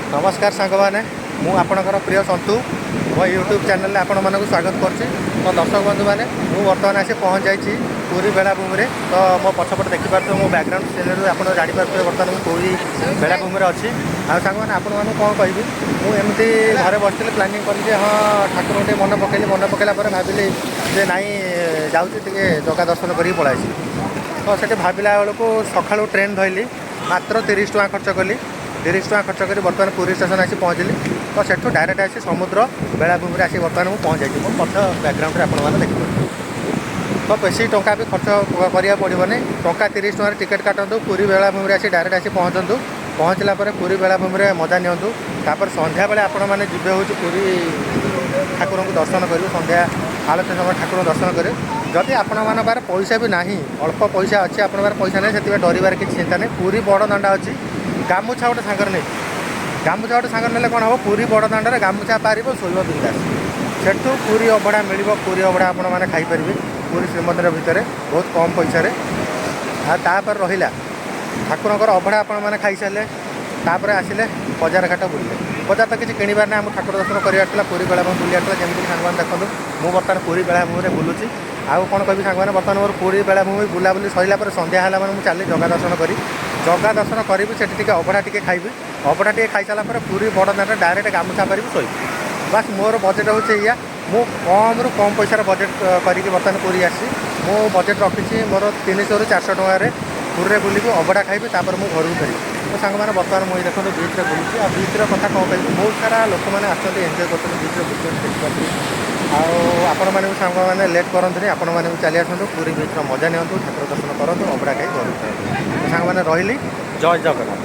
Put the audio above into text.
ନମସ୍କାର ସାଙ୍ଗମାନେ, ମୁଁ ଆପଣଙ୍କର ପ୍ରିୟ ସନ୍ତୁ। ମୋ ୟୁଟ୍ୟୁବ୍ ଚ୍ୟାନେଲରେ ଆପଣମାନଙ୍କୁ ସ୍ୱାଗତ କରୁଛି। ତ ଦର୍ଶକ ବନ୍ଧୁମାନେ, ମୁଁ ବର୍ତ୍ତମାନ ଆସି ପହଞ୍ଚି ଯାଇଛି ପୁରୀ ବେଳାଭୂମିରେ। ତ ମୋ ପଛପଟେ ଦେଖିପାରୁଥିବେ, ମୋ ବ୍ୟାକଗ୍ରାଉଣ୍ଡ ସିନେରୀରୁ ଆପଣ ଜାଣିପାରୁଥିବେ ବର୍ତ୍ତମାନ ମୁଁ ପୁରୀ ବେଳାଭୂମିରେ ଅଛି। ଆଉ ସାଙ୍ଗମାନେ, ଆପଣମାନଙ୍କୁ କ'ଣ କହିବି, ମୁଁ ଏମିତି ଘରେ ବସିଥିଲି, ପ୍ଲାନିଂ କଲି ଯେ ହଁ, ଠାକୁରଙ୍କୁ ଟିକେ ମନେ ପକେଇଲି। ମନେ ପକେଇଲା ପରେ ଭାବିଲି ଯେ ନାଇଁ, ଯାଉଛି ଟିକେ ଜଗା ଦର୍ଶନ କରିକି ପଳାଇ ଆସିବି। ତ ସେଠି ଭାବିଲା ବେଳକୁ ସକାଳୁ ଟ୍ରେନ୍ ଧଇଲି, ମାତ୍ର 30 ଟଙ୍କା ଖର୍ଚ୍ଚ କଲି। 30 ଟଙ୍କା ଖର୍ଚ୍ଚ କରି ବର୍ତ୍ତମାନ ପୁରୀ ଷ୍ଟେସନ୍ ଆସି ପହଞ୍ଚିଲି। ତ ସେଠୁ ଡାଇରେକ୍ଟ ଆସି ସମୁଦ୍ର ବେଳାଭୂମିରେ ଆସି ବର୍ତ୍ତମାନ ମୁଁ ପହଞ୍ଚି ଯାଇଛି। ମୋ ପଛ ବ୍ୟାକଗ୍ରାଉଣ୍ଡରେ ଆପଣମାନେ ଦେଖିପାରୁଥିବେ। ତ ବେଶୀ ଟଙ୍କା ବି ଖର୍ଚ୍ଚ କରିବାକୁ ପଡ଼ିବନି। ଟଙ୍କା 30 ଟଙ୍କାରେ ଟିକେଟ୍ କାଟନ୍ତୁ, ପୁରୀ ବେଳାଭୂମିରେ ଆସି ଡାଇରେକ୍ଟ ଆସି ପହଞ୍ଚନ୍ତୁ। ପହଞ୍ଚିଲା ପରେ ପୁରୀ ବେଳାଭୂମିରେ ମଜା ନିଅନ୍ତୁ। ତାପରେ ସନ୍ଧ୍ୟାବେଳେ ଆପଣମାନେ ଯିବେ ହେଉଛି ପୁରୀ ଠାକୁରଙ୍କୁ ଦର୍ଶନ କରିବେ। ସନ୍ଧ୍ୟା ଆଳତି ସମୟ ଠାକୁରଙ୍କୁ ଦର୍ଶନ କରିବେ। ଯଦି ଆପଣମାନଙ୍କ ପାଖରେ ପଇସା ବି ନାହିଁ, ଅଳ୍ପ ପଇସା ଅଛି, ଆପଣଙ୍କ ପାଖରେ ପଇସା ନାହିଁ, ସେଥିପାଇଁ ଡରିବାର କିଛି ଚିନ୍ତା ନାହିଁ। ପୁରୀ ବଡ଼ ଦାଣ୍ଡ ଅଛି, ଗାମୁଛା ଗୋଟେ ସାଙ୍ଗରେ ନେଇଛି। ଗାମୁଛା ଗୋଟେ ସାଙ୍ଗରେ ନେଲେ କ'ଣ ହେବ? ପୁରୀ ବଡ଼ ଦାଣ୍ଡରେ ଗାମୁଛା ପାରିବ, ଶୋଇବ ବିନ୍ଦାସ। ସେଠୁ ପୁରୀ ଅବଢ଼ା ମିଳିବ। ପୁରୀ ଅବଢ଼ା ଆପଣମାନେ ଖାଇପାରିବେ ପୁରୀ ଶ୍ରୀମନ୍ଦିର ଭିତରେ ବହୁତ କମ୍ ପଇସାରେ। ଆଉ ତାପରେ ରହିଲା ଠାକୁରଙ୍କର ଅବଢ଼ା, ଆପଣମାନେ ଖାଇସାରିଲେ, ତାପରେ ଆସିଲେ ବଜାର ଘାଟ ବୁଲିଲେ। ବଜାର ତ କିଛି କିଣିବାର ନାହିଁ, ଆମ ଠାକୁର ଦର୍ଶନ କରିବାର ଥିଲା, ପୁରୀ ବେଳାଭୂମି ବୁଲିବାର ଥିଲା। ଯେମିତିକି ସାଙ୍ଗମାନେ ଦେଖନ୍ତୁ, ମୁଁ ବର୍ତ୍ତମାନ ପୁରୀ ବେଳାଭୂମିରେ ବୁଲୁଛି। ଆଉ କ'ଣ କହିବି ସାଙ୍ଗମାନେ, ବର୍ତ୍ତମାନ ମୋର ପୁରୀ ବେଳାଭୂମି ବୁଲାବୁଲି ସରିଲା ପରେ ସନ୍ଧ୍ୟା ହେଲା ମାନେ ମୁଁ ଚାଲି ଜଗା ଦର୍ଶନ କରି, ଜଗା ଦର୍ଶନ କରିବି, ସେଠି ଟିକେ ଅବଢ଼ା ଟିକେ ଖାଇବି। ଅବଢ଼ା ଟିକେ ଖାଇସାରିଲା ପରେ ପୁରୀ ବଡ଼ ଦାଣ୍ଡରେ ଡାଇରେକ୍ଟ ଗାମୁଛା ପାରିବି, ଶୋଇବି। ବାସ୍, ମୋର ବଜେଟ୍ ହେଉଛି ଏଇଆ। ମୁଁ କମ୍ରୁ କମ୍ ପଇସାର ବଜେଟ୍ କରିକି ବର୍ତ୍ତମାନ ପୁରୀ ଆସିଛି। ମୁଁ ବଜେଟ୍ ରଖିଛି ମୋର 300ରୁ 400 ଟଙ୍କାରେ ପୁରୀରେ ବୁଲିବି, ଅବଢ଼ା ଖାଇବି, ତାପରେ ମୁଁ ଘରକୁ ଫେରିବି। ତ ସାଙ୍ଗମାନେ, ବର୍ତ୍ତମାନ ମୁଁ ଏଇ ଦେଖନ୍ତୁ ବିଚ୍ରେ ବୁଲୁଛି। ଆଉ ବିଚ୍ର କଥା କ'ଣ କହିବି, ବହୁତ ସାରା ଲୋକମାନେ ଆସୁଛନ୍ତି, ଏନ୍ଜୟ କରୁଛନ୍ତି, ବିଚ୍ରେ ବୁଲୁଛନ୍ତି, ଦେଖିପାରୁଥିବେ। ଆଉ ଆପଣମାନେ ବି ସାଙ୍ଗମାନେ ଲେଟ୍ କରନ୍ତୁନି, ଆପଣମାନେ ବି ଚାଲି ଆସନ୍ତୁ, ପୁରୀ ବିଚ୍ର ମଜା ନିଅନ୍ତୁ, ଠାକୁର ଦର୍ଶନ କରନ୍ତୁ, ଅବଢ଼ା ଖାଇ ଘରକୁ ଫେରନ୍ତୁ। ତ ସାଙ୍ଗମାନେ, ରହିଲି, ଜୟ ଜଗନ୍ନାଥ।